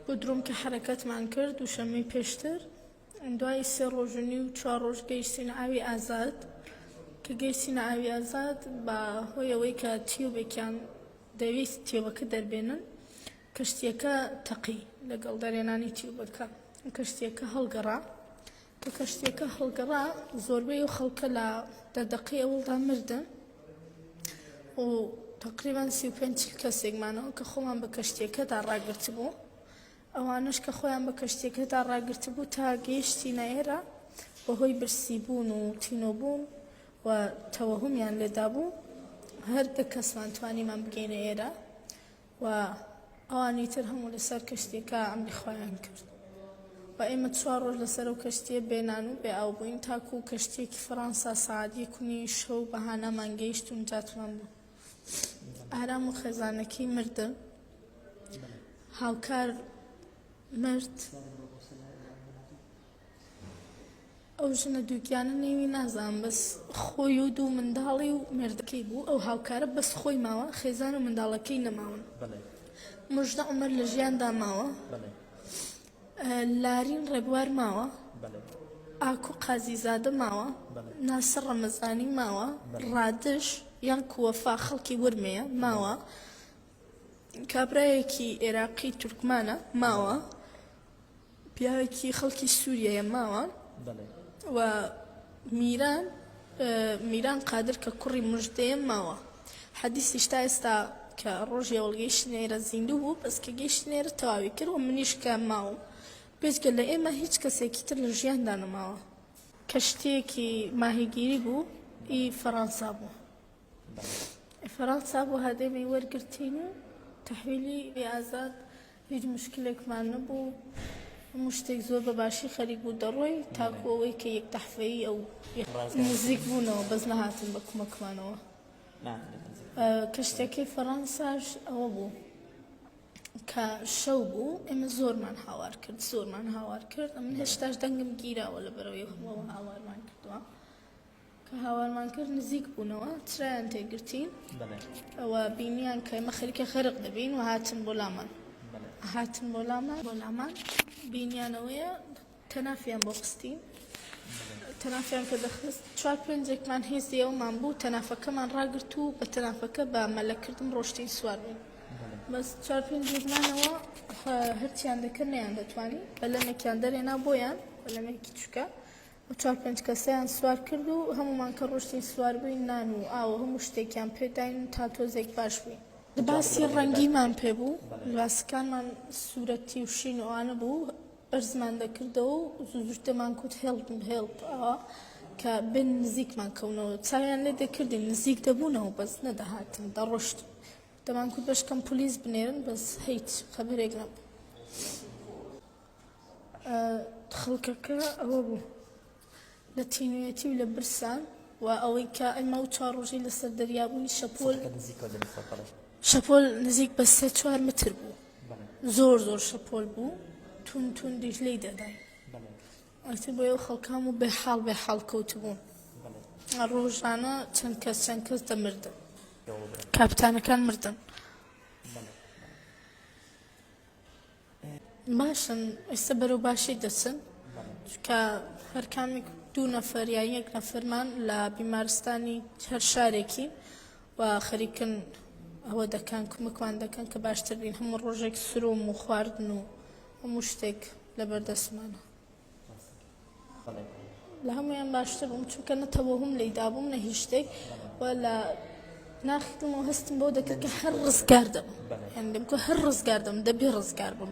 بۆدروم کە حەرەکەتمان کرد دووشەممەی پێشتر دوای سێ ڕۆژ و نیو چوار ڕۆژ گەیشتینە ئاوی ئازاد کە گەیشتینە ئاوی ئازاد بە هۆی ئەوەی کە تیوبێکیان دەویست تیوبەکە دەربێنن کەشتیەکە تەقی لەگەڵ دەرێنانی تیوبەکە کەشتیەکە هەڵگەڕا کە کەشتیەکە هەڵگەڕا زۆربەی ئەو خەڵکە لە دە دەقەی ئەوەڵدا مردن و تەقریبەن 35 40 کەسێک مانەوە کە خۆمان بە کەشتیەکەدا ڕاگرتبوو ئەوانەش کە خۆیان بە کەشتیەکەدا ڕاگرتبوو تا گەیشتینە ئێرە بەهۆی برسیبوون و تینۆبوون و تەوەهومیان لێدابوو هەر دە کەسمان توانیمان بگەینە ئێرە و ئەوانی تر هەموو لەسەر کەشتیەکە ئەمری خوایان کرد و ئێمە چوار ڕۆژ لەسەر ئەو کەشتیە بێ نان و بێ ئاو بووین تاکو کەشتیەکی فەڕەنسا سەعات یەک و نیوی شەو بە هانامان گەیشت و نجاتمان بوو. ئارام و خێزانەکەی مردن. هاوکار مرد. ئەو ژنە دووگیانە نێوی نازانم بەس خۆی و دوو منداڵی و مێردەکەی بوو ئەو هاوکارە بەس خۆی ماوە خێزان و منداڵەکەی نەماون مژدە عومەر لە ژیاندا ماوە لارین ڕێبوار ماوە ئاکو قازیزادە ماوە ناسر ڕەمەزانی ماوە ڕادش یان کووەفا خەڵکی ورمەیە ماوە کابرایەکی ئێراقی تورکمانە ماوە پیاوێکی خەڵکی سوریایە ماوە و میران میران قادر کە کوڕی مژدەیە ماوە حەدیسیش تا ئێستا کە ڕۆژی ئەوڵ گەیشتنە ئێرە زیندوو بوو بەس کە گەیشتنە ئێرە تەواوی کرد و منیش کە ماوم بێجگە لە ئێمە هیچ کەسێکی تر لە ژیاندا نەماوە. کەشتییەکی ماهیگیری بوو ئی فەڕەنسا بوو. فەرەنسا بۆ هەدێمی وەرگرتین و تەحویلی ئازاد هیچ مشکلێکمان نەبوو هەموو شتێک زۆر بە باشی خەریک بوو دەڕۆی تاکو ئەوەی کە یەک تەحفەیی ئەو نزیک بوونەوە بەس نەهاتن بە کومەکمانەوە کەشتەکەی فەرەنساش ئەوە بوو کە شەو بوو ئێمە زۆرمان هاوار کرد زۆرمان هاوار کرد ئەمن هێشتاش دەنگم گیراوە لە بەرەوەی هاوارمان کردووە کە هاوارمان کرد نزیک بوونەوە چرایان تێگرتین ئەوە بینیان کە ئێمە خەریکە غەرق دەبین و هاتن بۆ لامان هاتن بۆ لامان بۆ لامان بینیانەوەیە تەنافیان بۆ خستین تەنافیان کە دەخست چوار پێنجێکمان هێزی ئەومان بوو تەنافەکەمان ڕاگرت و بە تەنافەکە بە مەلەکردن ڕۆشتین سوار بووین بەس چوار پێنجێکمانەوە هەرچیان دەکرد نەیان دەتوانی بەلەمێکیان دەرێنا بۆیان بەلەمێکی چووکە و چوار پێنج کەسیان سوار کرد و هەموومان کە ڕۆشتین سوار بووین نان و ئاو و هەموو شتێکیان پێ داین تا تۆزێک باش بووین. لباسی ڕەنگیمان پێ بوو، لباسەکانمان سوورەتی و شین و ئەوانە بوو، بەرزمان دەکردەوە و زوو زووش دەمانکوت help help ئەوە کە بێن نزیکمان کەونەوە، چاویان لێ دەکردین نزیک دەبوونەوە بەس نەدەهاتن دەڕۆشتن، دەمانکوت بەشکەم پۆلیس بنێرن بەس هیچ خەبەرێک نەبوو. خەڵکەکە ئەوە بوو لە تینوێتی و لە برسان و ئەوەی کە ئەمە و چوار ڕۆژەی لەسەر دەریا بووین شەپۆل شەپۆل نزیک بە سێ چوار متر بوو زۆر زۆر شەپۆل بوو تون توندیش لی دەداین ئەتر بۆ ئەو خەڵکان و بێ حاڵ بێ حاڵ کەوتبوون ڕۆژانە چەند کەس چەند کەس دەمردن کاپتانەکان مردن. باشن ئێستا بەرەو باشی دەچن چونکە هەر کامێک دوو نەفەر یان یەک نەفەرمان لە بیمارستانی هەر شارێکی و خەریکن ئەوە دەکەن کمکمان دەکەن کە باشتر بین هەموو ڕۆژێک سروم و خواردن و هەموو شتێک لەبەردەستمانە. لە هەموویان باشتر بووم چونکە نە تەوەهوم لێی دابووم نە هیچ شتێک و لە ناخی دڵمەوە هەستم بەوە دەکرد کە هەر ڕزگار دەبم یان دەمگوت هەر ڕزگار دەبم دەبێ ڕزگار بم.